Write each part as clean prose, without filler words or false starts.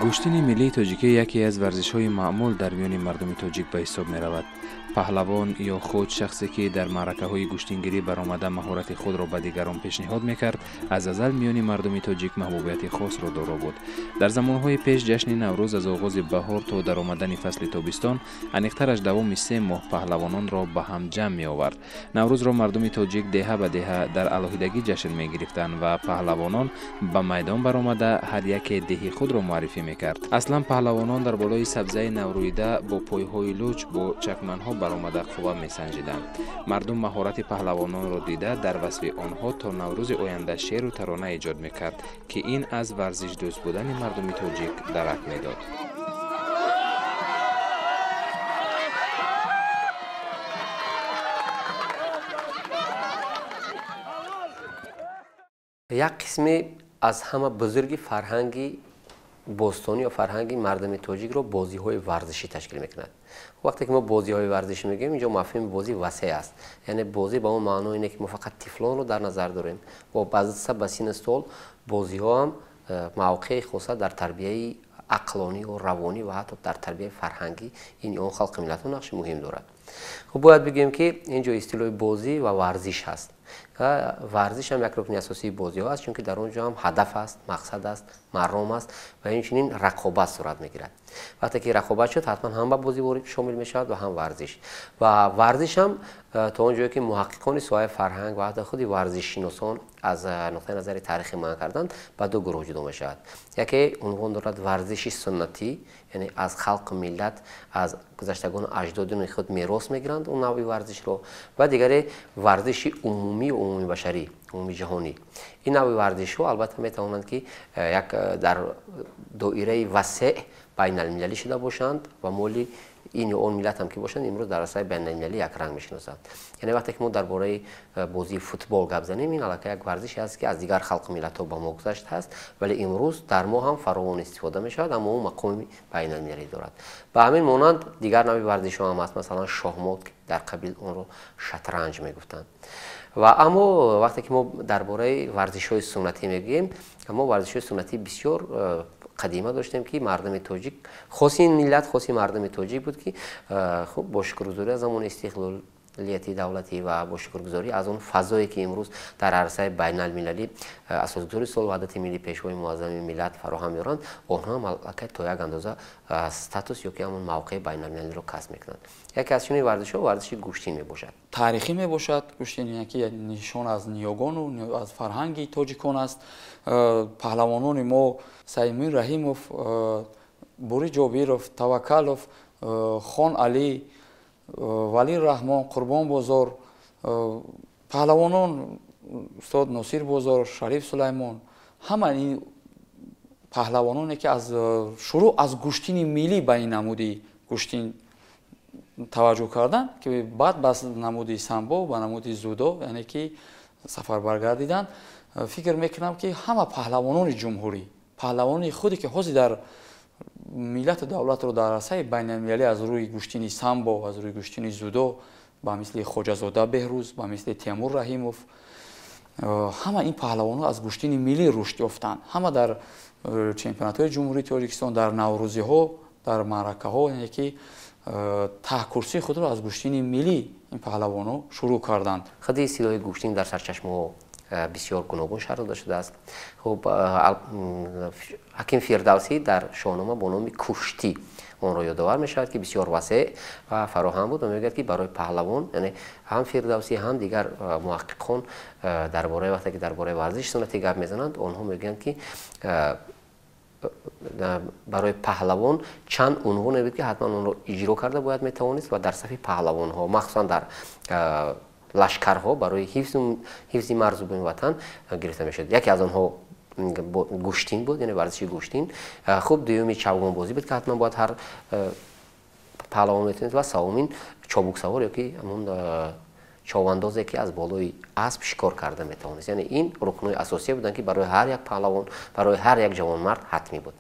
Гӯштини миллии тоҷикӣ яке аз варзишҳои маъмул дар миёни мардуми тоҷик ба ҳисоб меравад. Паҳлавон ё худ шахсе, ки дар маъракаҳои гӯштингирӣ баромада маҳорати худро ба дигарон пешниҳод мекард, аз азал миёни мардуми тоҷик маҳбубияти хосро доро буд. Дар замонҳои пеш ҷашни Наврӯз аз оғози баҳор то даромадани фасли тобистон, аниқтараш давоми 3 моҳ паҳлавононро ба ҳам ҷамъ меовард. Наврӯзро мардуми тоҷик деҳа ба деҳа дар алоҳидагӣ ҷашн мегирифтанд ва паҳлавонон ба майдон баромада ҳар яке деҳи худро муаррифӣ мекард. Аслан паҳлавонон дар болои сабзаи наврӯида бо пойҳои луч бо чакманҳо баромада қувва месанҷиданд. Мардум маҳорати паҳлавононро дида дар васфи онҳо то Наврӯзи оянда шеъру тарона эҷод мекард, ки ин аз варзишдӯст будани мардуми тоҷик дарак медод. Як қисми аз ҳама бузурги фарҳанги бостонӣ ё фарҳанги мардуми тоҷикро бозиҳои варзишӣ ташкил мекунад. Вақте ки мо бозиҳои варзишӣ мегӯем, инҷо мафҳуми бозӣ васеъ аст. Яъне бозӣ ба он маъно ине, ки мо фақат тифлонро дар назар дорем. Вобаста ба синну сол бозиҳо ҳам мавқеи хоса дар тарбияи ақлонӣ ва равонӣ ва ҳатто дар тарбияи фарҳангӣ ин ё он халқи миллатҳо нақши муҳим дорад. Хуб, бояд бигӯем, ки инҷо истилоҳи бозӣ ва варзиш ҳаст. Варзиш ҳам як рукни асосии бозиҳо аст, чунки дар он ҷо ҳам ҳадаф аст, мақсад аст, маром аст ва инчунин рақобат сурат мегирад. Вақте ки рақобат шуд, ҳатман ҳам ба бозӣ шомил мешавад ва ҳам варзиш. Ва варзиш ҳам то он ҷое ки муҳаққиқони соҳаи фарҳанг ва ҳатто худи варзишшиносон аз нуқтаи назари таърихӣ маън карданд, ба ду гурӯҳ ҷудо мешавад. Яке унвон дорад варзиши суннатӣ, яъне аз халқу миллат, аз гузаштагону аҷдодони худ мерос мегиранд он навъи варзишро, ва дигаре варзиши умумӣ ва умумибашарӣ, умумиҷаҳонӣ. Ин навъи варзишҳо албатта метавонанд, ки як дар доираи васеъ байналмилалӣ шуда бошанд ва моли ин ё он миллат ҳам ки бошанд, имрӯз дар арсаи байналмилалӣ якранг мешиносанд. Яъне вақте ки мо дар бораи бозии футбол гап занем, ин аллакай як варзише аст, ки аз дигар халқу миллатҳо ба мо гузаштааст, вале имрӯз дар мо ҳам фаровон истифода мешавад, аммо ӯ мақоми байналмилалӣ дорад. Ба ҳамин монанд дигар навъи варзишҳо ҳам аст, масалан шоҳмот, ки дар қабил онро шатранҷ мегуфтанд. Ва аммо вақте ки мо дар бораи варзишҳои суннатӣ мегӯем, мо варзишҳои суннатӣ бисёр қадима доштем, ки мардуми тоҷик, хоси ин миллат, хоси мардуми тоҷик буд, ки хуб бо шукргузорӣ аз замони истиқлолияти давлатӣ ва бо шукргузорӣ аз он фазое, ки имрӯз дар арсаи байналмилалӣ асосгузори сулҳу ваҳдати миллӣ, пешвои муаззами миллат фароҳам меоранд, онҳо ҳам аллакай то як андоза статус ё ки ҳамон мавқеи байналмилалиро касб мекунанд. Яке аз чунин варзишҳо варзиши гӯштин мебошад. Таърихӣ мебошад гӯштин, яке нишон аз ниёгону аз фарҳанги тоҷикон аст. Паҳлавонони мо Саидмин Раҳимов, Бури Ҷобиров, Таваккалов, Хон Алӣ, Валӣ Раҳмон, Қурбон Бозор, паҳлавонон устод Носир Бозор, Шариф Сулаймон, ҳама ин паҳлавононе, ки аз шурӯъ аз гӯштини миллӣ ба ин намуди гӯштин таваҷҷӯҳ карданд, ки баъд ба намуди самбо, ба намуди зудо, яъне ки сафарбар гардиданд. Фикр мекунам, ки ҳама паҳлавонони ҷумҳурӣ, паҳлавонони худе, ки ҳозир дар миллату давлатро дар арсаи байналмилалӣ аз рӯи гӯштини самбо, аз рӯи гӯштини зудо, ба мисли Хоҷазода Беҳрӯз, ба мисли Темур Раҳимов, ҳама ин паҳлавонҳо аз гӯштини миллӣ рушд ёфтанд. Ҳама дар чемпионатҳои Ҷумҳурии Тоҷикистон, дар наврӯзиҳо, дар маъракаҳо, яъне ки таҳкурсии худро аз гӯштини миллӣ ин паҳлавонҳо шурӯъ карданд. Худи истилоҳи гӯштин дар сарчашмаҳо бисёр гуногун шарҳ дода шудааст. Хуб, Ҳаким Фирдавсӣ дар Шоҳнома бо номи куштӣ онро ёдовар мешавад, ки бисёр васеъ ва фароҳам буд ва мегӯяд, ки барои паҳлавон, яъне ҳам Фирдавсӣ, ҳам дигар муҳаққиқон дар бораи вақте ки дар бораи варзиши суннатӣ гап мезананд, онҳо мегӯянд, ки Барои паҳлавон чанд унвоне буд, ки ҳатман онро иҷро карда бояд метавонист ва дар сафи паҳлавонҳо, махсусан дар лашкарҳо барои ҳифзи марзу буми ватан гирифта мешуд. Яке аз онҳо гӯштин буд, яъне варзиши гӯштин. Хуб, дуюми чавгонбозӣ буд, ки ҳатман бояд ҳар паҳлавон метавонист, ва севумин чобуксавор ё ки ҳамон човандозе, ки аз болои асп шикор карда метавонист. Яъне ин рукнҳои асосие буданд, ки барои ҳар як паҳлавон, барои ҳар як ҷавонмард ҳатмӣ буд.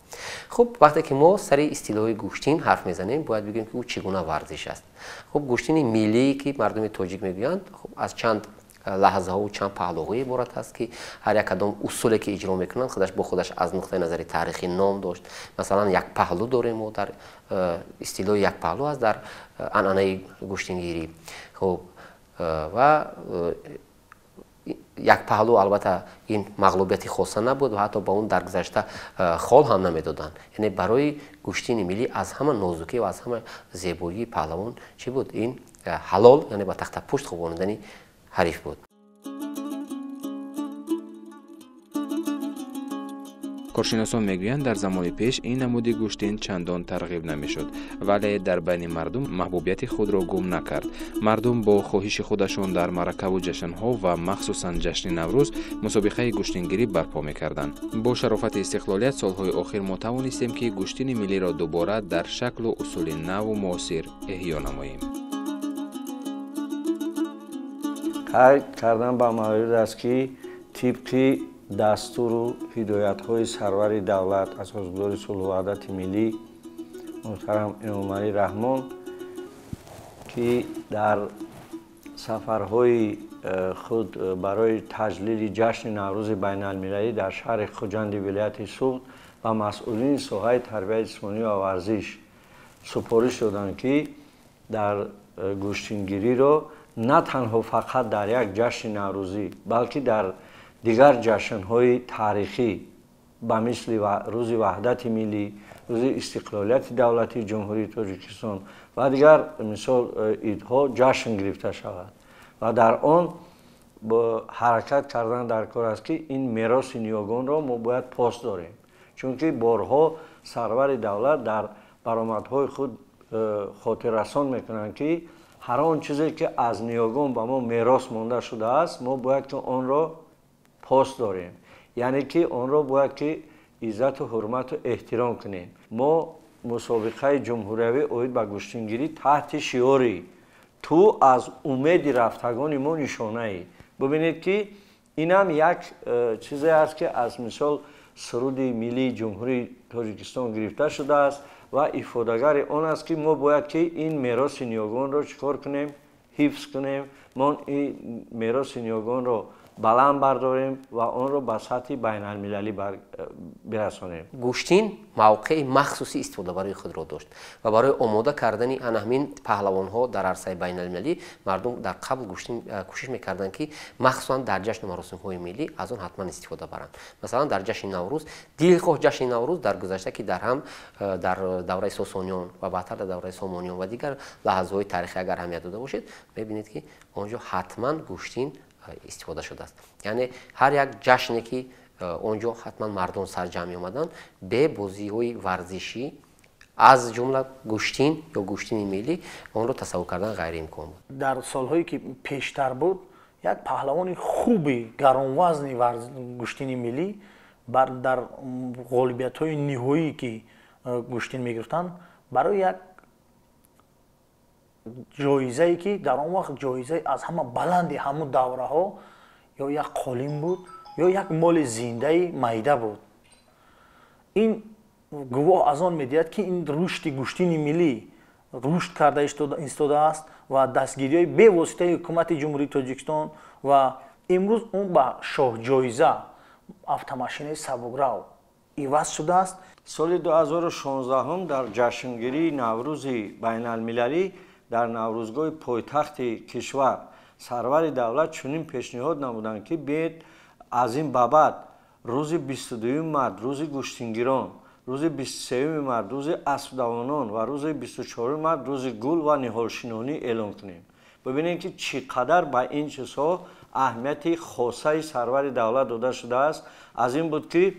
Хуб, вақте ки мо сари истилоҳи гӯштин ҳарф мезанем, бояд бигӯем, ки ӯ чӣ гуна варзиш аст. Хуб, гӯштини миллие, ки мардуми тоҷик мегӯянд, хуб, аз чанд лаҳзаҳову чанд паҳлӯҳое иборат аст, ки ҳар як кадом усуле, ки иҷро мекунанд, худаш бо худаш аз нуқтаи назари таърихӣ ном дошт. Масалан, як паҳлӯ дорем мо, дар истилоҳи як паҳлӯ аст дар анъанаи гӯштингирӣ. Хуб, ва як паҳлӯ албатта ин мағлубияти хоса набуд ва ҳатто ба он дар гузашта хол ҳам намедоданд. Яъне барои гӯштини миллӣ аз ҳама нозукӣ ва аз ҳама зебоии паҳлавон чӣ буд? Ин ҳалол, яъне ба тахтапушт хобонидани ҳариф буд. Коршиносон мегӯянд, дар замони пеш ин намуди гӯштин чандон тарғиб намешуд, вале дар байни мардум маҳбубияти худро гум накард. Мардум бо хоҳиши худашон дар маъракаву ҷашнҳо ва махсусан ҷашни Наврӯз мусобиқаи гӯштингирӣ барпо мекарданд. Бо шарофати истиқлолият солҳои охир мо тавонистем, ки гӯштини миллиро дубора дар шаклу усули наву муосир эҳё намоем. Қайд кардан ба маврид аст, ки тибқи дастуру ҳидоятҳои сарвари давлат, асосгузори сулҳу ваҳдати миллӣ муҳтарам Эмомалӣ Раҳмон, ки дар сафарҳои худ барои таҷлили ҷашни Наврӯзи байналмилалӣ дар шаҳри Хуҷанди вилояти Суғд ба масъулини соҳаи тарбияи ҷисмонӣ ва варзиш супориш доданд, ки дар гӯштингириро на танҳо фақат дар як ҷашни наврӯзӣ, балки дар дигар ҷашнҳои таърихӣ ба мисли рӯзи ваҳдати миллӣ, рӯзи истиқлолияти давлатии Ҷумҳурии Тоҷикистон ва дигар мисол идҳо ҷашн гирифта шавад ва дар он бо ҳаракат кардан дар кор аст, ки ин мероси ниёгонро мо бояд пос дорем, чунки борҳо сарвари давлат дар баромадҳои худ хотиррасон мекунанд, ки ҳар он чизе, ки аз ниёгон ба мо мерос монда шудааст, мо бояд ки онро пос дорем, яъне ки онро бояд ки иззату ҳурмату эҳтиром кунем. Мо мусобиқаи ҷумҳуриявӣ оид ба гӯштингирӣ таҳти шиори «Ту аз умеди рафтагони мо нишонаӣ». Бубинед, ки инам як чизе аст, ки аз мисол суруди миллии Ҷумҳурии Тоҷикистон гирифта шудааст ва ифодагари он аст, ки мо бояд ки ин мероси ниёгонро чӣ кор кунем? Ҳифз кунем. Мо ин мероси ниёгонро баланд бардорем ва онро ба сатҳи байналмилалӣ бирасонем. Гӯштин мавқеи махсуси истифодабарии худро дошт ва барои омода кардани ана ҳамин паҳлавонҳо дар арсаи байналмилалӣ мардум дар қабл гӯштин кӯшиш мекарданд, ки махсусан дар ҷашну маросимҳои миллӣ аз он ҳатман истифода баранд. Масалан, дар ҷашни Наврӯз, дилхоҳ ҷашни Наврӯз дар гузашта, ки дар ҳам дар давраи Сосониён ва баъдтар дар давраи Сомониён ва дигар лаҳзаҳои таърихӣ агар аҳамият дода бошед, мебинед, ки он ҷо ҳатман гӯштин истифода шудааст. Яъне ҳар як ҷашне, ки он ҷо ҳатман мардон сарҷамъ меомаданд, бе бозиҳои варзишӣ аз ҷумла гӯштин ё гӯштини миллӣ онро тасаввур кардан ғайриимкон буд. Дар солҳое, ки пештар буд, як паҳлавони хуби гаронвазни гӯштини миллӣ дар ғолибиятҳои ниҳоӣ, ки гӯштин мегирифтанд, барои як ҷоизае, ки дар он вақт ҷоизаи аз ҳама баланди ҳамун давраҳо ё як қолин буд, ё як моли зиндаи майда буд. Ин гувоҳ аз он медиҳад, ки ин рушди гӯштини миллӣ рушд карда истодааст ва дастгириҳои бевоситаи ҳукумати Ҷумҳурии Тоҷикистон, ва имрӯз он ба шоҳҷоиза автомашинаи сабукрав иваз шудааст. Соли 2016 дар ҷашнгирии Наврӯзи байналмилалӣ дар Наврӯзгоҳи пойтахти кишвар сарвари давлат чунин пешниҳод намуданд, ки биед аз ин ба баъд рӯзи 22 март рӯзи гӯштингирон, рӯзи 23 март рӯзи аспдавонон ва рӯзи 24 март рӯзи гул ва ниҳолшинонӣ эълон кунем. Бибинед, ки чӣ қадар ба ин чизҳо аҳамияти хосаи сарвари давлат дода шудааст. Аз ин буд, ки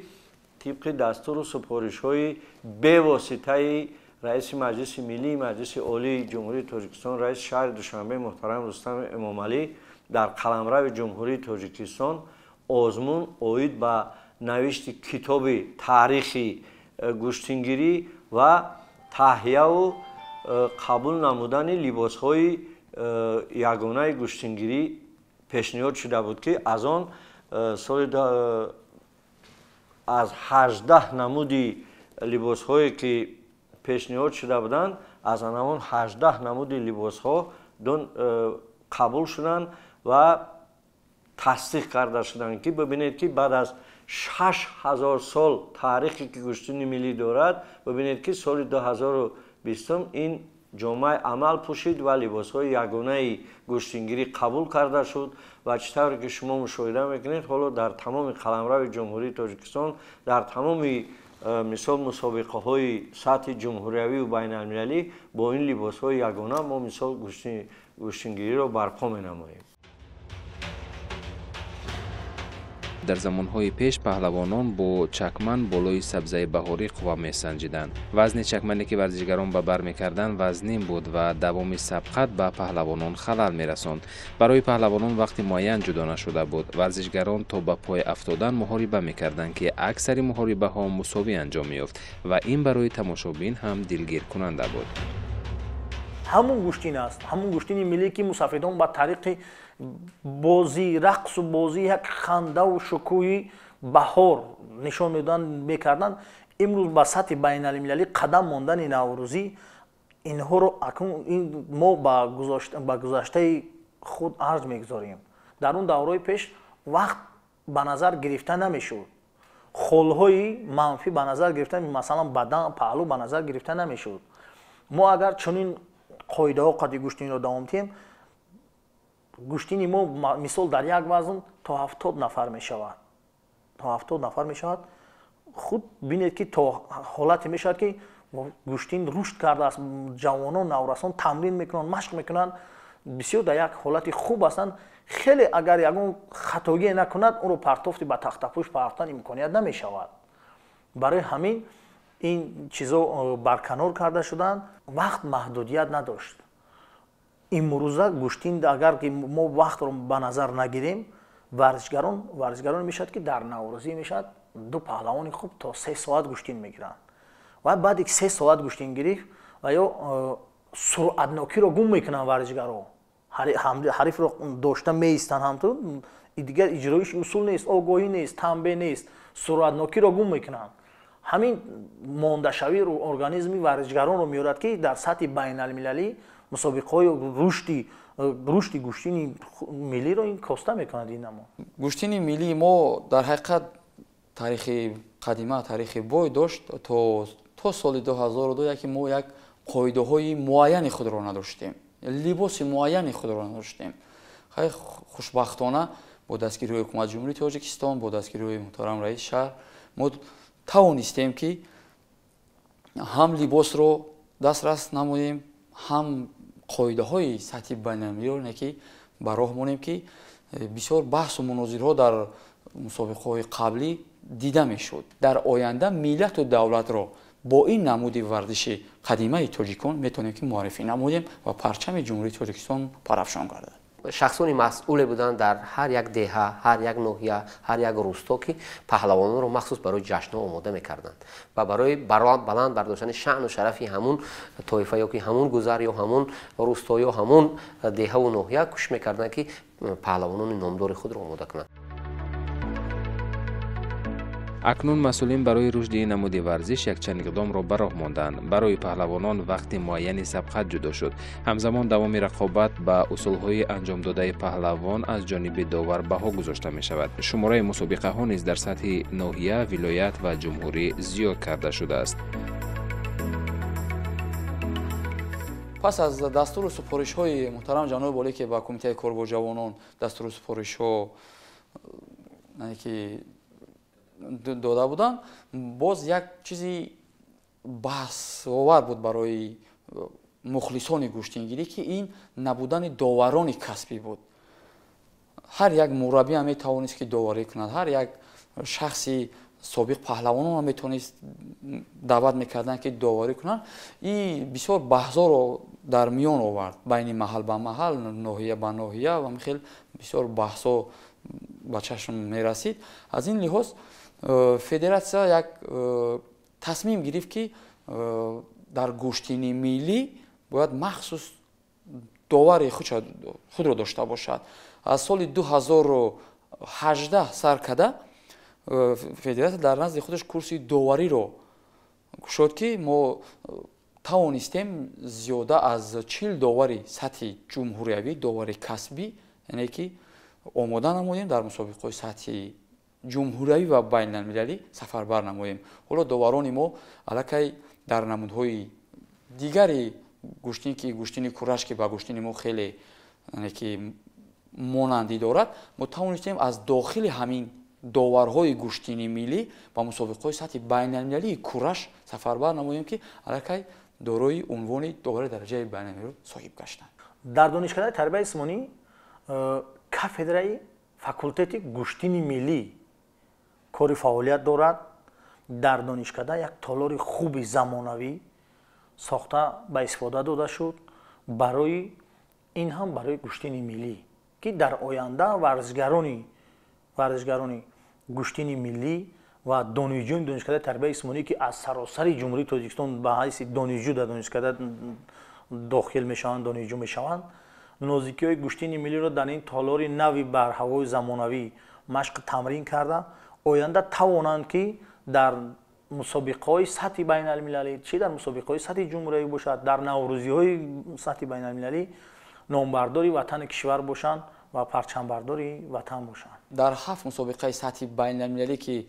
Тибқи дастуру супоришҳои бевоситаи раиси Маҷлиси Миллии Маҷлиси Олии Ҷумҳурии Тоҷикистон, раиси шаҳри Душанбе муҳтарам Рустам Эмомалӣ дар қаламрави Ҷумҳурии Тоҷикистон озмун оид ба навишти китоби таърихи гӯштингирӣ ва таҳияву қабул намудани либосҳои ягонаи гӯштингирӣ пешниҳод шуда буд, ки аз он соли аз 18 намуди либосҳое ки пешниҳод шуда буданд, аз ҳамон 18 намуди либосҳо қабул шуданд ва тасдиқ карда шуданд, ки бибинед, ки баъд аз 6000 сол таърихе ки гӯштини миллӣ дорад, бибинед, ки соли 2020 ин ҷомаи амал пӯшид ва либосҳои ягонаи гӯштингирӣ қабул карда шуд. Ва чӣ тавре ки шумо мушоҳида мекунед, ҳоло дар тамоми қаламрави Ҷумҳурии Тоҷикистон дар тамоми мисол мусобиқаҳои сатҳи ҷумҳуриявию байналмилалӣ бо ин либосҳои ягона мо мисол гӯштингириро барпо менамоем. Дар замонҳои пеш паҳлавонон бо чакман болои сабзаи баҳорӣ қувва месанҷиданд. Вазни чакмане ки варзишгарон ба бар мекарданд, вазнин буд ва давоми сабқат ба паҳлавонон халал мерасонд. Барои паҳлавонон вақти муайян ҷудо нашуда буд. Варзишгарон то ба пой афтодан муҳориба мекарданд, ки аксари муҳорибаҳо мусовӣ анҷом меёфт ва ин барои тамошобин ҳам дилгиркунанда буд. Ҳамун гӯштин аст, ҳамун гӯштини миллӣ, ки мусафидон ба тариқи бозӣ, рақсу бозӣ, як хандаву шукӯҳи баҳор нишон медоданд, мекарданд. Имрӯз ба сатҳи байналмилалӣ қадам мондани наврӯзӣ инҳоро акнун мо ба гузаштаи худ арҷ мегузорем. Дар он давраҳои пеш вақт ба назар гирифта намешуд, холҳои манфӣ ба назар гирифта, масалан бадан, паҳлӯ ба назар гирифта намешуд. Мо агар чунин қоидаҳо қади гӯштинро давом диҳем, гӯштини мо мисол дар як вазн то 70 нафар мешавад, то 70 нафар мешавад. Худ бинед, ки то ҳолате мешавад, ки гӯштин рушд кардааст, ҷавонон, наврасон тамрин мекунанд, машқ мекунанд, бисёр дар як ҳолати хуб ҳастанд. Хеле агар ягон хатогие накунад, ӯро партофти ба тахтапӯш партофтан имконият намешавад. Барои ҳамин ин чизо барканор карда шуданд. Вақт маҳдудият надошт. Имрӯза гӯштин агар ки мо вақтро ба назар нагирем, варзишгарон мешавад, ки дар наврӯзӣ мешавад ду паҳлавони хуб то 3 соат гӯштин мегиранд ва баъде ки 3 соат гӯштин гирифт ва ё суръатнокиро гум мекунанд варзишгаро, ҳарифро дошта меистанд, ҳамту дигар иҷроиши усул нест, огоҳӣ нест, танбеҳ нест, суръатнокиро гум мекунанд. Ҳамин мондашавии организми варзишгаронро меорад, ки дар сатҳи байналмилалӣ мусобиқаҳои рушди гӯштини миллиро ин коста мекунад. Ин намо гӯштини миллии мо дар ҳақиқат таърихи қадима, таърихи бой дошт. То соли 2002 яке мо як қоидаҳои муайяни худро надоштем, либоси муайяни худро надоштем. Хеле хушбахтона бо дастгириҳои ҳукумати Ҷумҳурии Тоҷикистон, бо дастгириҳои муҳтарам раиси шаҳр мо тавонистем, ки ҳам либосро дастрас намоем, ҳам қоидаҳои сатҳи байналмилалиро ки ба роҳ монем, ки бисёр баҳсу мунозирҳо дар мусобиқаҳои қаблӣ дида мешуд. Дар оянда миллату давлатро бо ин намуди варзиши қадимаи тоҷикон метавонем, ки муаррифӣ намоем ва парчами Ҷумҳурии Тоҷикистон парафшон гардад. Шахсони масъуле буданд дар ҳар як деҳа, ҳар як ноҳия, ҳар як рӯсто, ки паҳлавононро махсус барои ҷашнҳо омода мекарданд ва барои баланд бардоштани шаъну шарафи ҳамун тоифа ё ки ҳамун гузар ё ҳамун рӯсто ё ҳамун деҳаву ноҳия кӯшиш мекарданд, ки паҳлавонони номдори худро омода кунанд. Акнун масъулин барои рушди ин намуди варзиш якчанд иқдомро ба роҳ монданд. Барои паҳлавонон вақти муайяни сабқат ҷудо шуд. Ҳамзамон давоми рақобат ба усулҳои анҷомдодаи паҳлавон аз ҷониби довар баҳо гузошта мешавад. Шумораи мусобиқаҳо низ дар сатҳи ноҳия, вилоят ва ҷумҳурӣ зиёд карда шудааст. Пас аз дастуру супоришҳои муҳтарам ҷаноби олӣ, ки ба Кумитаи кор бо ҷавонон дастуру супоришҳо ки дода буданд, боз як чизи баҳсовар буд барои мухлисони гӯштингирӣ, ки ин набудани доварони касбӣ буд. Ҳар як мураббиам метавонист, ки доварӣ кунад, ҳар як шахси собиқ паҳлавононро метавонист даъват мекарданд, ки доварӣ кунанд. Ин бисёр баҳсҳоро дар миён овард, байни маҳал ба маҳал, ноҳия ба ноҳия ва хел бисёр баҳсҳо ба чашм мерасид. Аз ин лиҳоз федератсия як тасмим гирифт, ки дар гӯштини миллӣ бояд махсус довари худро дошта бошад. Аз соли 2018 сар карда федератсия дар назди худаш курси довариро кушод, ки мо тавонистем зиёда аз 40 довари сатҳи ҷумҳуриявӣ, довари касбӣ, яъне ки омода намудем, дар мусобиқаҳои сатҳи ҷумҳуриявӣ ва байналмилалӣ сафарбар намоем. Ҳоло доварони мо аллакай дар намудҳои дигари гӯштин, ки гӯштини кураш, ки ба гӯштини мо хеле яъне ки монандӣ дорад, мо тавонистем аз дохили ҳамин доварҳои гӯштини миллӣ ба мусобиқаҳои сатҳи байналмилалии кураш сафарбар намоем, ки аллакай дорои унвони довари дараҷаи байналмилалиро соҳиб гаштанд. Дар донишкадаи тарбияи ҷисмонӣ кафедраи факултети гӯштини миллӣ кори фаъолият дорад. Дар донишкада як толори хуби замонавӣ сохта ба истифода дода шуд барои ин ҳам барои гӯштини миллӣ, ки дар оянда варзишгарони гӯштини миллӣ ва донишҷӯёни донишкадаи тарбияи ҷисмонӣ, ки аз саросари Ҷумҳурии Тоҷикистон ба ҳайси донишҷӯ дар донишкада дохил мешаванд, донишҷӯ мешаванд, нозикиҳои гӯштини миллиро дар ин толори нави барҳавои замонавӣ машқ тамрин карда, оянда тавонанд, ки дар мусобиқаҳои сатҳи байналмилалӣ, чӣ дар мусобиқаҳои сатҳи ҷумҳуриявӣ бошад, дар наврӯзиҳои сатҳи байналмилалӣ номбардори ватани кишвар бошанд ва парчамбардори ватан бошанд. Дар 7 мусобиқаи сатҳи байналмилалӣ, ки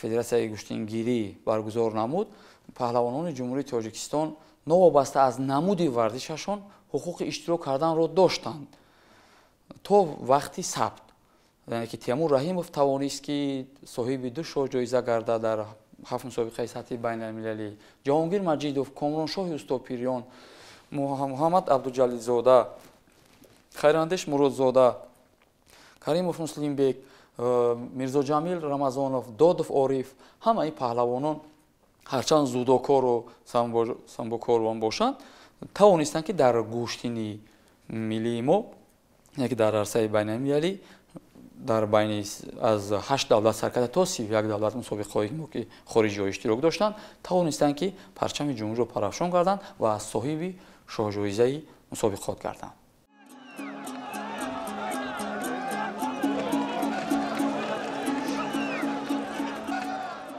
федератсияи гӯштингирӣ баргузор намуд, паҳлавонони Ҷумҳурии Тоҷикистон новобаста аз намуди варзишашон ҳуқуқи иштирок карданро доштанд то вақти сабт. Яъне ки Темур Раҳимов тавонист, ки соҳиби 2 шоҳ ҷоиза гардад дар 7 мусобиқаи сатҳи байналмилалӣ. Ҷаҳонгир Маҷидов, Комроншоҳи Устопириён, Муҳаммад Абдуҷалилзода, Хайрандеш Муродзода, Каримов Муслимбек, Мирзоҷамил Рамазонов, Додов Ориф, ҳамаи паҳлавонон ҳарчанд зудокору самбокорон бошанд, тавонистанд, ки дар гӯштини миллии мо, яъне ки дар арсаи байналмилалӣ дар байни аз 8 давлат сар карда то 31 давлат мусобиқаҳои мо, ки хориҷиҳо иштирок доштанд, тавонистанд, ки парчами ҷумҳуриро парафшон карданд ва соҳиби шоҳҷоизаи мусобиқот гарданд.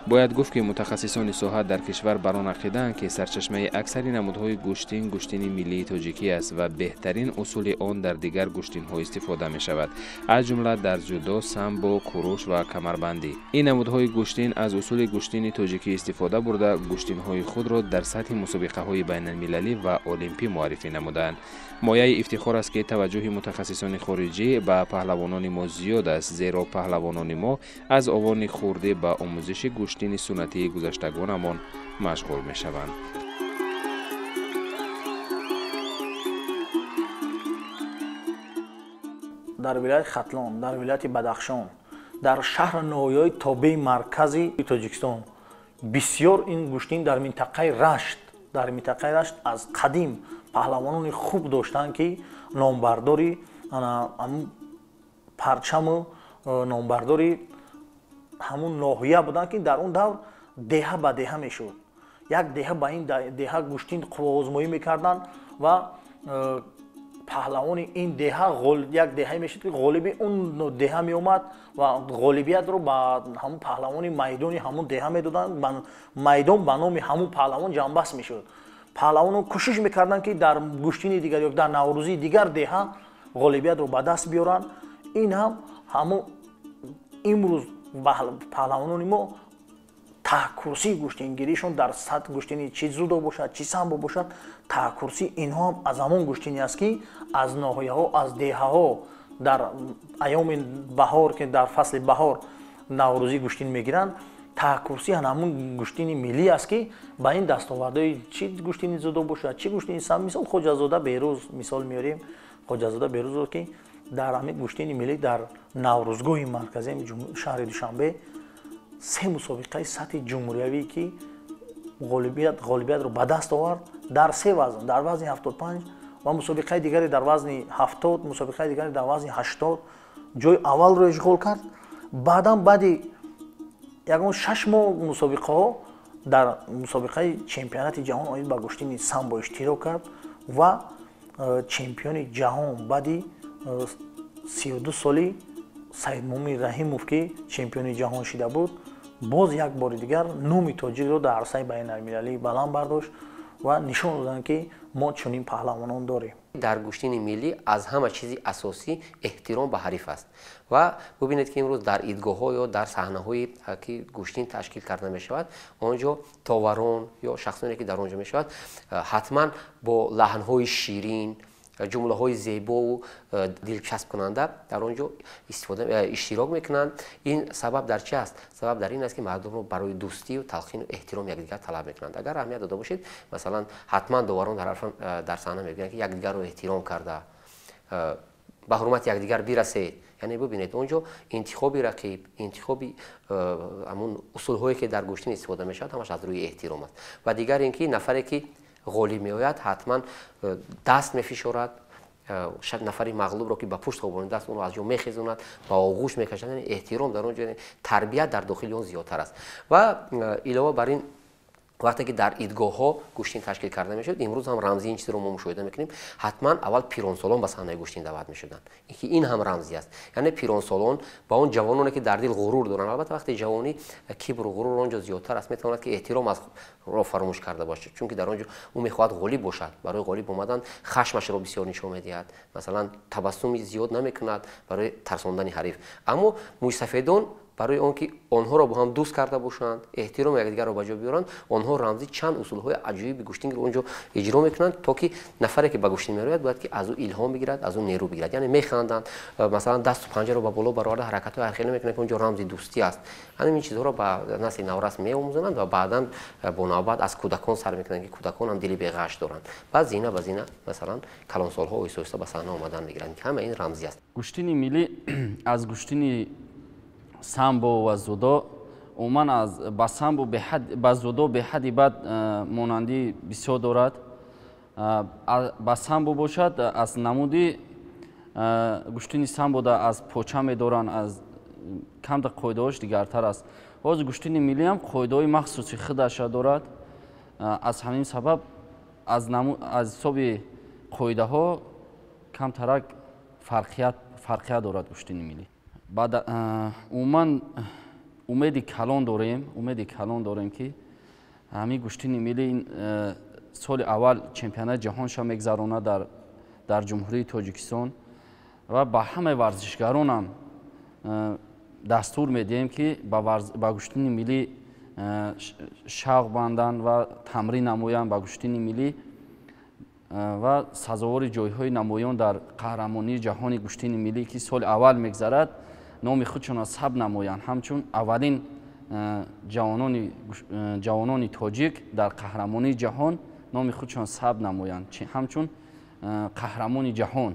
Бояд гуфт, ки мутахассисони соҳа дар кишвар бар он ақидаанд, ки сарчашмаи аксари намудҳои гӯштин гӯштини миллии тоҷикӣ аст ва беҳтарин усули он дар дигар гӯштинҳо истифода мешавад, аз ҷумла дар ҷудо, самбо, куруш ва камарбандӣ. Ин намудҳои гӯштин аз усули гӯштини тоҷикӣ истифода бурда, гӯштинҳои худро дар сатҳи мусобиқаҳои байналмилалӣ ва олимпӣ муаррифӣ намудаанд. Мояи ифтихор аст, ки таваҷҷӯҳи мутахассисони хориҷӣ ба паҳлавонони мо зиёд аст, зеро паҳлавонони мо аз овони хурдӣ ба омӯзиши гӯштини суннатии гузаштагонамон машғул мешаванд. Дар вилояти Хатлон, дар вилояти Бадахшон, дар шаҳру ноҳияҳои тобеи маркази Тоҷикистон бисёр ин гӯштин дар минтақаи Рашт, дар минтақаи Рашт аз қадим паҳлавонони хуб доштанд, ки номбардори парчаму номбардори ҳамун ноҳия буданд, ки дар он давр деҳа ба деҳа мешуд. Як деҳа ба ин деҳа гӯштин қувваозмоӣ мекарданд ва паҳлавони ин деҳа як деҳае мешуд, ки ғолиби он деҳа меомад ва ғолибиятро ба ҳамун паҳлавони майдони ҳамун деҳа медоданд. Майдон ба номи ҳамун паҳлавон ҷамъбаст мешуд. Паҳлавонон кӯшиш мекарданд, ки дар гӯштини дигар ё дар наврӯзии дигар деҳа ғолибиятро ба даст биёранд. Ин ҳам ҳамун имрӯз паҳлавонони мо таҳкурсии гӯштингиришон дар сатҳ гӯштини чӣ зудо бошад, чӣ самбо бошад, таҳкурсии инҳо ҳам аз ҳамон гӯштине аст, ки аз ноҳияҳо, аз деҳаҳо дар айёми баҳор, ки дар фасли баҳор наврӯзӣ гӯштин мегиранд, таҳкурсӣ ҳамун гӯштини миллӣ аст, ки ба ин дастовардҳои чӣ гӯштини зудо бошад, чӣ гӯштини сам, мисол Хоҷазода Берӯз мисол меорем, Хоҷазода Берӯзро, ки дар ҳамин гӯштини миллӣ дар наврӯзгоҳи марказии шаҳри Душанбе се мусобиқаи сатҳи ҷумҳуриявӣ ки ғолибиятро ба даст овард дар се вазн, дар вазни 75 ва мусобиқаи дигаре дар вазни 70, мусобиқаи дигаре дар вазни 80 ҷои аввалро ишғол кард. Баъдан баъди ягон 6 моҳ мусобиқаҳо дар мусобиқаи чемпионати ҷаҳон оид ба гӯштини самбо иштирок кард ва чемпиони ҷаҳон баъди 32 соли Саидмумин Раҳимов, ки чемпиони ҷаҳон шида буд, боз як бори дигар номи тоҷикро дар арсаи байналмилалӣ баланд бардошт ва нишон доданд, ки мо чунин паҳлавонон дорем. Дар гӯштини миллӣ аз ҳама чизи асосӣ эҳтиром ба ҳариф аст. Ва бубинед, ки имрӯз дар идгоҳҳо ё дар саҳнаҳое ки гӯштин ташкил карда мешавад, он ҷо товарон ё шахсоне ки дар он ҷо мешавад, ҳатман бо лаҳнҳои ширин, ҷумлаҳои зебову дилчаспкунанда дар он ҷо иштирок мекунанд. Ин сабаб дар чи аст? Сабаб дар ин аст, ки мардумро барои дӯстию талқину эҳтиром якдигар талаб мекунанд. Агар аҳамият дода бошед, масалан, ҳатман доварон дар саҳна мегӯянд, ки якдигарро эҳтиром карда, ба ҳурмати якдигар бирасед. Яъне бубинед, он ҷо интихоби рақиб, интихоби ҳамун усулҳое ки дар гӯштин истифода мешавад, ҳамаш аз рӯи эҳтиром аст. Ва дигар ин ки нафаре ки ғолиб меояд, ҳатман даст мефишорад, нафари мағлубро ки ба пушт хобонидааст, онро аз ҷо мехезонад, ба оғӯш мекашад. Яъне эҳтиром дар он ҷо, тарбият дар дохили он зиёдтар аст. Ва илова бар ин, вақте ки дар идгоҳҳо гӯштин ташкил карда мешуд, имрӯз ҳам рамзи ин чизро мо мушоҳида мекунем, ҳатман аввал пиронсолон ба саҳнаи гӯштин даъват мешуданд, ки ин ҳам рамзӣ аст. Яъне пиронсолон ба он ҷавононе ки дар дил ғурур доранд, албатта вақте ҷавонӣ кибру ғурур он ҷо зиёдтар аст, метавонад ки эҳтиром аз ро фаромӯш карда бошад, чунки дар он ҷо ӯ мехоҳад ғолиб бошад. Барои ғолиб омадан хашмашро бисёр нишон медиҳад, масалан табассуми зиёд намекунад барои тарсондани ҳариф. Аммо мӯйсафедон барои он ки онҳоро бо ҳам дӯст карда бошанд, эҳтироми якдигарро ба ҷо биёранд, онҳо рамзи чанд усулҳои аҷоиби гӯштингро он ҷо иҷро мекунанд, то ки нафаре ки ба гӯштин мерояд, бояд ки аз ӯ илҳом бигирад, аз ӯ нерӯ бигирад. Яъне механданд, масалан дасту панҷаро ба боло бароварда ҳаракатҳои ҳархела мекунанд, ки он ҷо рамзи дӯстӣ аст. Ҳамин чизҳоро ба насли наврас меомӯзонанд ва баъдан бо навбат аз кӯдакон сар мекунанд, ки кӯдакон ҳам дили беғаш доранд. Баъд зина ба зина масалан калонсолҳо оҳиста оҳиста ба саҳна омадан мегиранд, ки ҳама ин рамзӣ аст. Гӯштини миллӣ аз гӯштини самбо ва зудо умуман аз ба самбо ба зудо беҳадди бад монандӣ бисёр дорад. Ба самбо бошад, аз намуди гӯштини самбода аз поча медоранд, аз камта қоидаҳош дигартар аст. Ҳозир гӯштини миллӣ ҳам қоидаҳои махсуси худаша дорад. Аз ҳамин сабаб аз ҳисоби қоидаҳо камтарак фарқият дорад гӯштини миллӣ. Баъд умуман умеди калон дорем, ки ҳамин гӯштини миллӣ соли аввал чемпионати ҷаҳонша мегзаронад дар Ҷумҳурии Тоҷикистон ва ба ҳамаи варзишгаронам дастур медиҳем, ки ба гӯштини миллӣ шавқ банданд ва тамрин намоянд ба гӯштини миллӣ ва сазовори ҷойҳои намоён дар қаҳрамонии ҷаҳони гӯштини миллӣ, ки соли аввал мегзарад, номи худшонро сабт намоянд, ҳамчун аввалин ҷавонони тоҷик дар қаҳрамонии ҷаҳон номи худшон сабт намоянд, ҳамчун қаҳрамони ҷаҳон.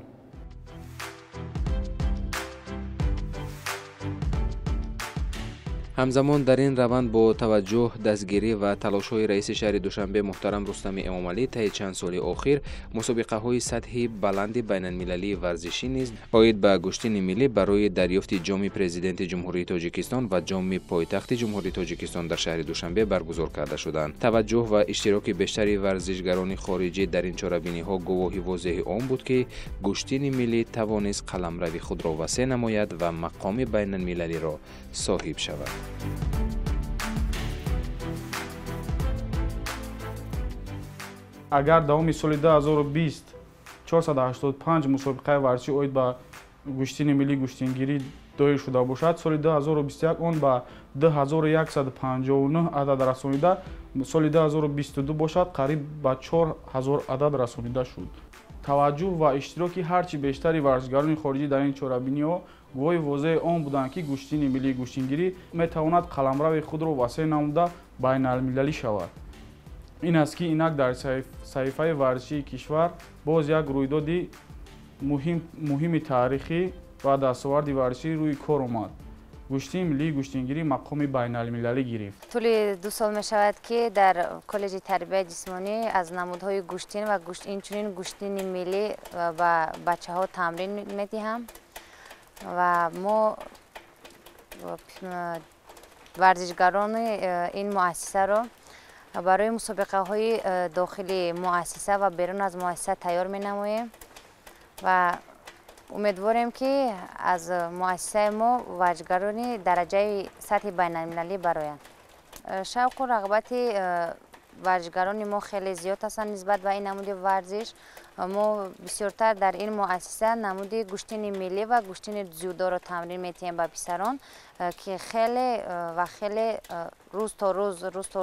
Ҳамзамон дар ин раванд бо таваҷҷӯҳ, дастгирӣ ва талошҳои раиси шаҳри Душанбе муҳтарам Рустами Эмомалӣ таи чанд соли охир мусобиқаҳои сатҳи баланди байналмилалии варзишӣ низ оид ба гӯштини миллӣ барои дарёфти ҷоми президенти Ҷумҳурии Тоҷикистон ва ҷоми пойтахти Ҷумҳурии Тоҷикистон дар шаҳри Душанбе баргузор карда шуданд. Таваҷҷӯҳ ва иштироки бештари варзишгарони хориҷӣ дар ин чорабиниҳо гувоҳи возеҳи он буд, ки гӯштини миллӣ тавонист қаламрави худро васеъ намояд ва мақоми байналмилалиро соҳиб шавад. Агар давоми соли 2020 485 мусобиқаи варзишӣ оид ба гӯштини миллӣ гӯштингирӣ доир шуда бошад, соли 2021 он ба 2159 адад расонида, соли 2022 бошад қариб ба 4000 адад расонида шуд. Таваҷҷӯҳ ва иштироки ҳарчи бештари варзишгарони хориҷӣ дар ин чорабиниҳо гувоҳи возеҳи он буданд, ки гӯштини миллии гӯштингирӣ метавонад қаламрави худро васеъ намуда байналмилалӣ шавад. Ин аст, ки инак дар саҳифаи варзишии кишвар боз як рӯйдоди муҳими таърихӣ ва дастоварди варзишӣ рӯи кор омад. Гӯштини миллии гӯштингирӣ мақоми байналмилалӣ гирифт. Тӯли 2 сол мешавад, ки дар коллеҷи тарбияи ҷисмонӣ аз намудҳои гӯштин ва инчунин гӯштини миллӣ ба бачаҳо тамрин медиҳам ва мо варзишгарони ин муассисаро барои мусобиқаҳои дохили муассиса ва берун аз муассиса тайёр менамоем ва умедворем, ки аз муассисаи мо варзишгарони дараҷаи сатҳи байналмилалӣ бароянд. Шавқу рағбати варзишгарони мо хеле зиёд ҳастанд нисбат ба ин намуди варзиш. Мо бисёртар дар ин муассиса намуди гӯштини миллӣ ва гӯштини дзюдоро тамрин метиҳем ба писарон, ки хеле ва хеле рӯз то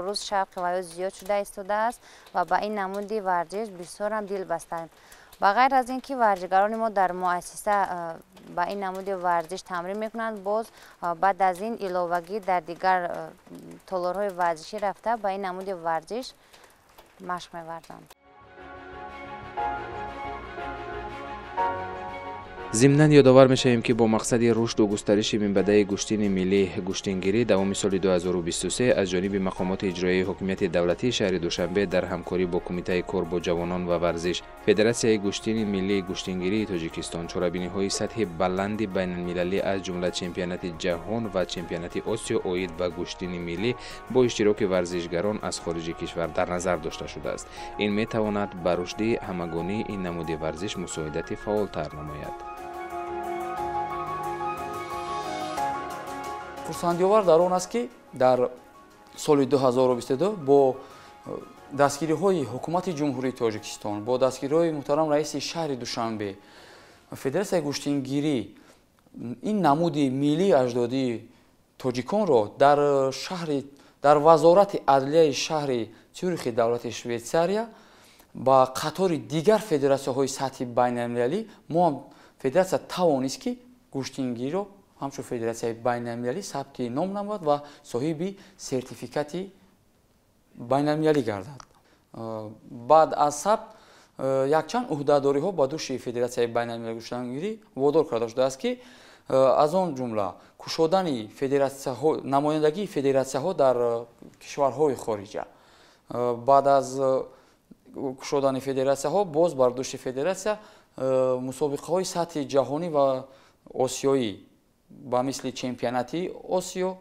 рӯз шавқи ваё зиёд шуда истодааст ва ба ин намуди варзиш бисёрам дил бастанд. Ба ғайр аз ин ки варзишгарони мо дар муассиса ба ин намуди варзиш тамрин мекунанд, боз баъд аз ин иловагӣ дар дигар толорҳои варзишӣ рафта ба ин намуди варзиш машқ меварзанд. Зимнан ёдовар мешавем, ки бо мақсади рушду густариши минбаъдаи гӯштини миллӣ гӯштингирӣ давоми соли 2023 аз ҷониби мақомоти иҷроияи ҳокимияти давлатии шаҳри Душанбе дар ҳамкорӣ бо Кумитаи кор бо ҷавонон ва варзиш, Федератсияи гӯштини миллии гӯштингирии Тоҷикистон чорабиниҳои сатҳи баланди байналмилалӣ аз ҷумла чемпионати ҷаҳон ва чемпионати Осиё оид ба гӯштини миллӣ бо иштироки варзишгарон аз хориҷи кишвар дар назар дошта шудааст. Ин метавонад ба рушди ҳамагонии ин намуди варзиш мусоидати фаъолтар намояд. Хурсандиовар дар он аст, ки дар соли 2022 бо дастгириҳои ҳукумати Ҷумҳурии Тоҷикистон, бо дастгириҳои муҳтарам раиси шаҳри Душанбе, Федератсияи гӯштингирӣ ин намуди миллии аҷдодии тоҷиконро дар вазорати адлияи шаҳри Цюрихи давлати Швейтсария ба қатори дигар федератсияҳои сатҳи байналмилалӣ мо ҳам федератсия тавонист, ки гӯштингириро ҳамчун федератсияи байналмилалӣ сабти ном намояд ва соҳиби сертификати байналмилалӣ гардад. Баъд аз сабт якчанд ӯҳдадориҳо ба дӯши Федератсияи байналмилалии гӯштингирӣ водор карда шудааст, ки аз он ҷумла кушодани федератсияҳо, намояндагии федератсияҳо дар кишварҳои хориҷа. Баъд аз кушодани федератсияҳо боз бар дӯши федератсия мусобиқаҳои сатҳи ҷаҳонӣ ва осиёӣ ба мисли чемпионати Осиё,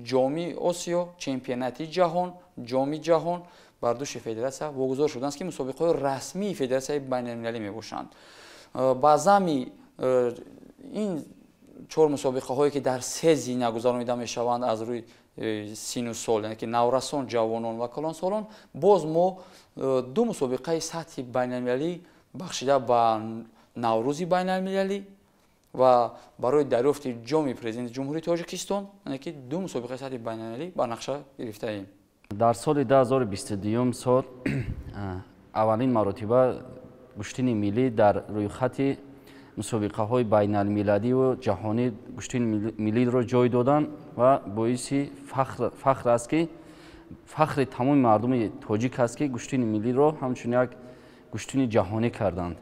ҷоми Осиё, чемпионати ҷаҳон, ҷоми ҷаҳон бар дӯши федератсия вогузор шуданд, ки мусобиқаҳои расмии федератсияи байналмилалӣ мебошанд. Ба зами ин 4 мусобиқаҳое, ки дар 3 зина гузаронида мешаванд аз рӯи сину сол, яъне ки наврасон, ҷавонон ва калонсолон, боз мо 2 мусобиқаи сатҳи байналмилалӣ бахшида ба Наврӯзи байналмилалӣ ва барои дарёфти ҷоми президенти Ҷумҳурии Тоҷикистон, яъне ки 2 мусобиқаи сатҳи байналмилалӣ ба нақша гирифтаем. Дар соли 2022 сол аввалин маротиба гӯштини миллӣ дар рӯйхати мусобиқаҳои байналмилалию ҷаҳонӣ гӯштини миллиро ҷой доданд ва боиси фахр аст, ки фахри тамоми мардуми тоҷик аст, ки гӯштини миллиро ҳамчун як гӯштини ҷаҳонӣ карданд.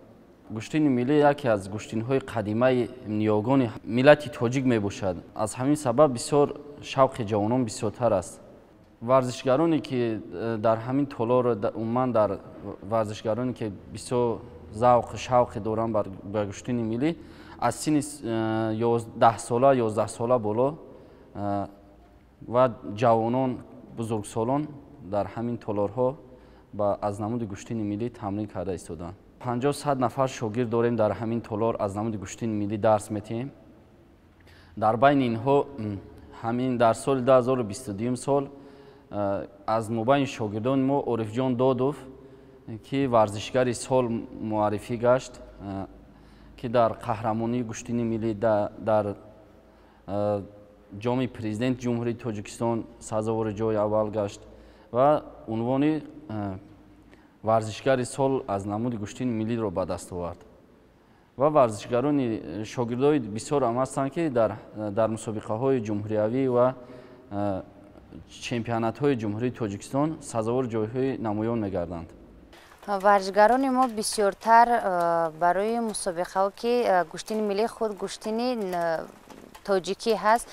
Гӯштини миллӣ яке аз гӯштинҳои қадимаи ниёгони миллати тоҷик мебошад. Аз ҳамин сабаб бисёр шавқи ҷавонон бисёртар аст. Варзишгароне, ки дар ҳамин толор, умуман дар варзишгароне, ки бисёр завқу шавқе доранд ба гӯштини миллӣ, аз синни 10 сола, 11 сола боло ва ҷавонон, бузургсолон дар ҳамин толорҳо аз намуди гӯштини миллӣ тамрин карда истоданд. 50-100 нафар шогирд дорем дар ҳамин толор, аз намуди гӯштини миллӣ дарс метиҳем. Дар байни инҳо ҳамин дар соли 2022 сол аз мобайни шогирдони мо Орифҷон Додов, ки варзишгари сол муаррифӣ гашт, ки дар қаҳрамонии гӯштини миллӣ дар ҷоми президенти Ҷумҳурии Тоҷикистон сазовори ҷои аввал гашт ва унвони варзишгари сол аз намуди гӯштини миллиро ба даст овард. Ва варзишгарони шогирдои бисёр ҳам ҳастанд, ки дар мусобиқаҳои ҷумҳуриявӣ ва чемпионатҳои Ҷумҳурии Тоҷикистон сазовори ҷойҳои намоён мегарданд. Варзишгарони мо бисёртар барои мусобиқаҳо, ки гӯштини миллӣ худ гӯштини тоҷикӣ ҳаст.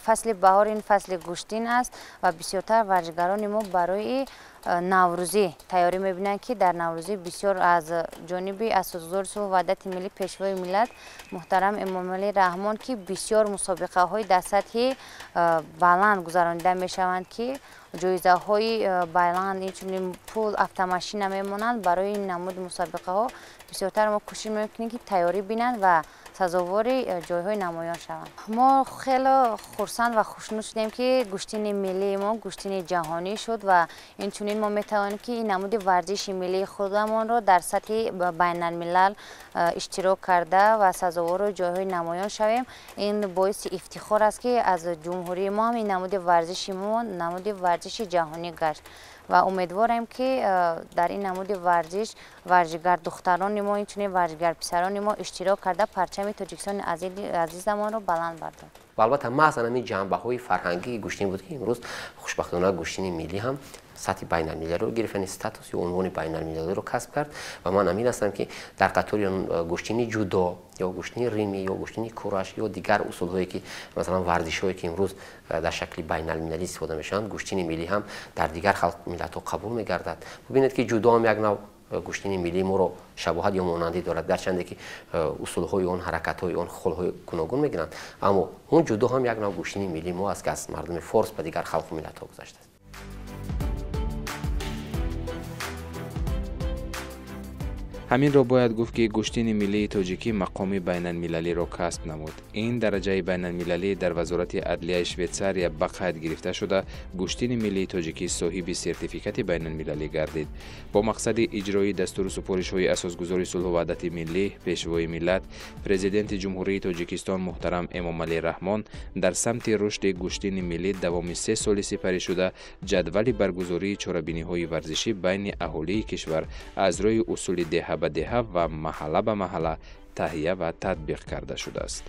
Фасли баҳор ин фасли гӯштин аст ва бисёртар варзишгарони мо барои наврӯзӣ тайёрӣ мебинанд, ки дар наврӯзӣ бисёр аз ҷониби Асосгузори сулҳу ваҳдати миллӣ, Пешвои миллат муҳтарам Эмомалӣ Раҳмон, ки бисёр мусобиқаҳои дар сатҳи баланд гузаронида мешаванд, ки ҷоизаҳои баланд, инчунин пул, автомашина мемонанд. Барои ин намуди мусобиқаҳо бисёртар мо кӯшиш мекунем, ки тайёрӣ бинанд ва сазовори ҷойҳои намоён шаванд. Мо хеле хурсанд ва хушнуд шудем, ки гӯштини миллии мо гӯштини ҷаҳонӣ шуд ва инчунин мо метавонем, ки ин намуди варзиши миллии худамонро дар сатҳи байналмилал иштирок карда ва сазовори ҷойҳои намоён шавем. Ин боиси ифтихор аст, ки аз ҷумҳурии мо ҳам ин намуди варзиши мо намуди варзиши ҷаҳонӣ гашт ва умедворем, ки дар ин намуди варзиш варзишгар духтарони мо, инчунин варзишгар писарони мо иштирок карда парчами Тоҷикистони азизамонро баланд бардоранд. Ва албатта маҳз ҳамин ҷанбаҳои фарҳангии гӯштин буд, ки имрӯз хушбахтона гӯштини миллӣ ҳам сатҳи байналмилалиро гирифт, яъне статус ё унвони байналмилалиро касб кард. Ва ман амин ҳастам, ки дар қатори гӯштини ҷудо ё гӯштини римӣ ё гӯштини кураш ё дигар усулҳое, ки масалан варзишҳое, ки имрӯз дар шакли байналмилалӣ истифода мешаванд, гӯштини миллӣ ҳам дар дигар халқ миллатҳо қабул мегардад. Бубинед, ки ҷудо ҳам як нав гӯштини миллии моро шабоҳат ё монандӣ дорад, гарчанде ки усулҳои он, ҳаракатҳои он холҳои гуногун мегиранд, аммо он ҷудо ҳам як нав гӯштини миллии мо аст, ки аз мардуми форс ба дигар халқу миллатҳо гузаштааст. Ҳаминро бояд гуфт, ки гӯштини миллии тоҷикӣ мақоми байналмилалиро касб намуд. Ин дараҷаи байналмилалӣ дар Вазорати адлияи Швейтсария ба қайд гирифта шуда, гӯштини миллии тоҷикӣ соҳиби сертификати байналмилалӣ гардид. Бо мақсади иҷрои дастуру супоришҳои Асосгузори сулҳу ваҳдати миллӣ, Пешвои миллат, Президенти Ҷумҳурии Тоҷикистон муҳтарам Эмомалӣ Раҳмон дар самти рушди гӯштини миллӣ давоми 3 соли сипаришуда ҷадвали баргузории чорабиниҳои варзишӣ байни аҳолии кишвар аз рӯи усули деҳа ба деҳа ва маҳалла ба маҳалла таҳия ва татбиқ карда шудааст.